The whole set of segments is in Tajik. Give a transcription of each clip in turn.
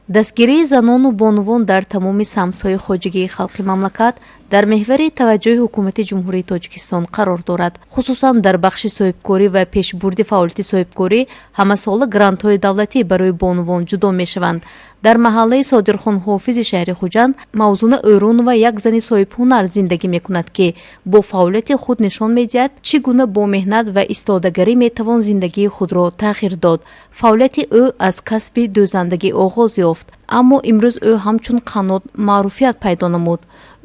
Дастгирии занону бонувон дар тамоми самтҳои хоҷагии халқи мамлакат дар меҳвари таваҷҷӯҳи Ҳукумати Ҷумҳурии Тоҷикистон қарор дорад. Хусусан дар бахши соҳибкорӣ ва пешбурди фаъолияти соҳибкорӣ ҳамасола грантҳои давлатӣ барои бонувон ҷудо мешаванд. Дар маҳаллаи Содирхон Ҳофизи шаҳри Хуҷанд Мавзуна Ӯрунова як зани соҳибҳунар зиндагӣ мекунад, ки бо фаъолияти худ нишон медиҳад, чӣ гуна бо меҳнат ва истодагарӣ метавон зиндагии худро тағйир дод. Фаъолияти ӯ аз касби дӯзандагӣ оғоз ёфт, аммо имрӯз ӯ ҳамчун қаннод маъруфият пайдо намуд.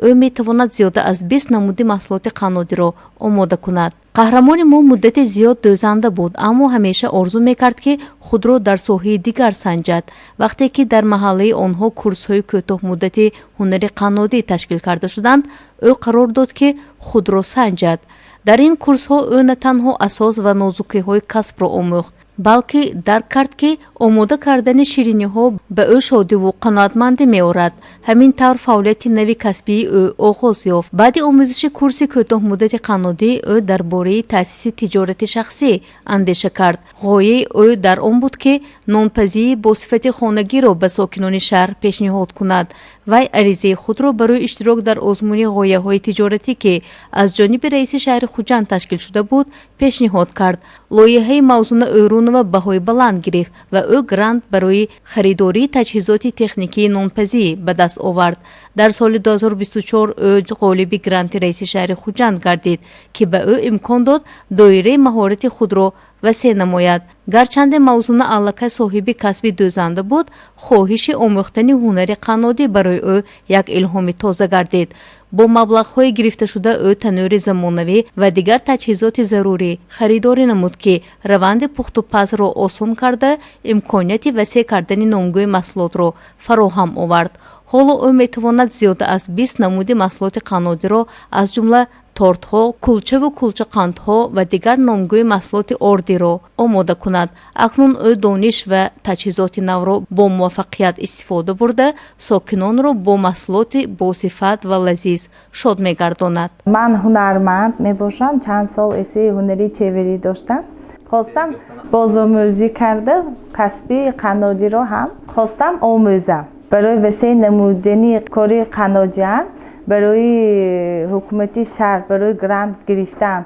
Ӯ метавонад зиёда аз 20 намуди маҳсулоти қаннодиро омода кунад. Қаҳрамони мо муддати зиёд дӯзанда буд, аммо ҳамеша орзу мекард, ки худро дар соҳаи дигар санҷад. Вақте ки дар маҳаллаи онҳо курсҳои кӯтоҳмуддати ҳунари қаннодӣ ташкил карда шуданд, ӯ қарор дод, ки худро санҷад. Дар ин курсҳо ӯ на танҳо асос ва нозукиҳои касбро омӯхт, балки дарк кард, ки омода кардани шириниҳо ба ӯ шодиву қаноатмандӣ меорад. Ҳамин тавр фаъолияти нави касбии ӯ оғоз ёфт. Баъди омӯзиши курси кӯтоҳмуддати қаннодӣ ӯ дар бораи таъсиси тиҷорати шахсӣ андеша кард. Ғояи ӯ дар он буд, ки нонпазии бо сифати хонагиро ба сокинони шаҳр пешниҳод кунад. Вай аризаи худро барои иштирок дар озмуни ғояҳои тиҷоратӣ, ки аз ҷониби раиси шаҳри Хуҷанд ташкил шуда буд, пешниҳод кард. Лоиҳаи Мавзуна Ӯрунова баҳои баланд гирифт ва ӯ грант барои харидории таҷҳизоти техникии нонпазӣ ба даст овард. Дар соли 2024 ӯ ғолиби гранти раиси шаҳри Хуҷанд гардид, ки ба ӯ имкон дод доираи маҳорати худро васеъ намояд. Гарчанде Мавзуна аллакай соҳиби касби дӯзанда буд, хоҳиши омӯхтани ҳунари қаннодӣ барои ӯ як илҳоми тоза гардид. Бо маблағҳои гирифташуда ӯ танӯри замонавӣ ва дигар таҷҳизоти зарурӣ харидорӣ намуд, ки раванди пухтупазро осон карда, имконияти васеъ кардани номгӯи маҳсулотро фароҳам овард. Ҳоло ӯ метавонад зиёда аз 20 намуди маҳсулоти қаннодиро, аз ҷумла тортҳо, кулчаву кулчақандҳо ва дигар номгӯи маҳсулоти ордиро омода кунад. Акнун ӯ дониш ва таҷҳизоти навро бо муваффақият истифода бурда, сокинонро бо маҳсулоти босифат ва лазиз шод мегардонад. Ман ҳунарманд мебошам. Чанд сол эси ҳунари чеверӣ доштам. Хостам бозомӯзӣ карда, касби қаннодиро ҳам хостам омӯзам. Барои васеъ намудани кори қаннодиам барои ҳукумати шаҳр, барои грант гирифтан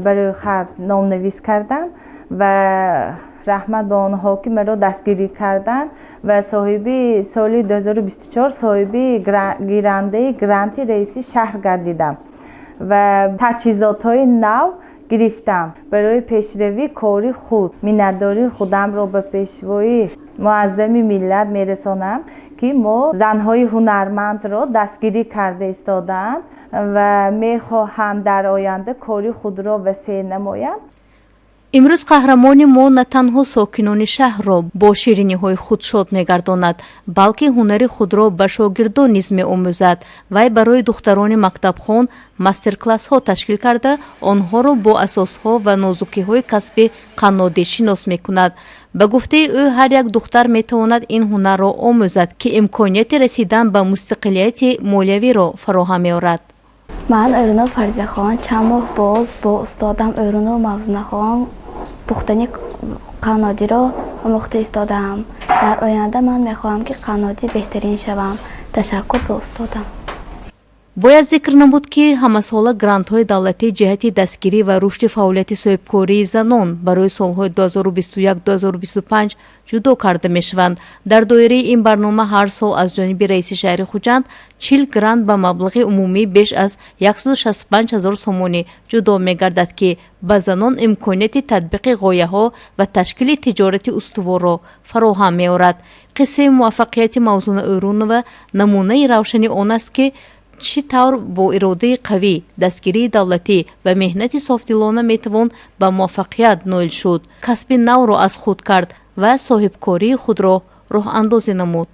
барои хат номнавис кардам ва раҳмат ба онҳо, ки маро дастгирӣ карданд ва соҳиби соли 2024 соҳиби гирандаи гранти раиси шаҳр гардидам ва таҷҳизотҳои нав гирифтам барои пешравии кори худ. Миннатдории худамро ба Пешвои муаззами миллат мерасонам, ки мо занҳои ҳунармандро дастгирӣ карда истодаанд, ва мехоҳам дар оянда кори худро васеъ намоям. Имрӯз қаҳрамони мо на танҳо сокинони шаҳрро бо шириниҳои худ шод мегардонад, балки ҳунари худро ба шогирдон низ меомӯзад. Вай барои духтарони мактабхон мастер-классҳо ташкил карда, онҳоро бо асосҳо ва нозукиҳои касби қаннодӣ шинос мекунад. Ба гуфтаи ӯ, ҳар як духтар метавонад ин ҳунарро омӯзад, ки имконияти расидан ба мустақилияти молиявиро фароҳам меорад. Ман Ӯрунов Фарзияхон чанд моҳ боз бо устодам Ӯрунов Мавзунахон пухтани қаннодиро омӯхта истодаам. Дар оянда ман мехоҳам, ки қаннодӣ беҳтарин шавам. Ташаккур ба устодам. Бояд зикр намуд, ки ҳамасола грантҳои давлатӣ ҷиҳати дастгирӣ ва рушди фаъолияти соҳибкории занон барои солҳои 2021-2025 ҷудо карда мешаванд. Дар доираи ин барнома ҳар сол аз ҷониби раиси шаҳри Хуҷанд 40 грант ба маблағи умумӣ беш аз 165 ҳазор сомонӣ ҷудо мегардад, ки ба занон имконияти татбиқи ғояҳо ва ташкили тиҷорати устуворро фароҳам меорад. Қиссаи муваффақияти Мавзуна Ӯрунова намунаи равшани он аст, ки чӣ тавр бо иродаи қавӣ, дастгирии давлатӣ ва меҳнати софдилона метавон ба муваффақият ноил шуд, касби навро аз худ кард ва соҳибкории худро роҳандозӣ намуд.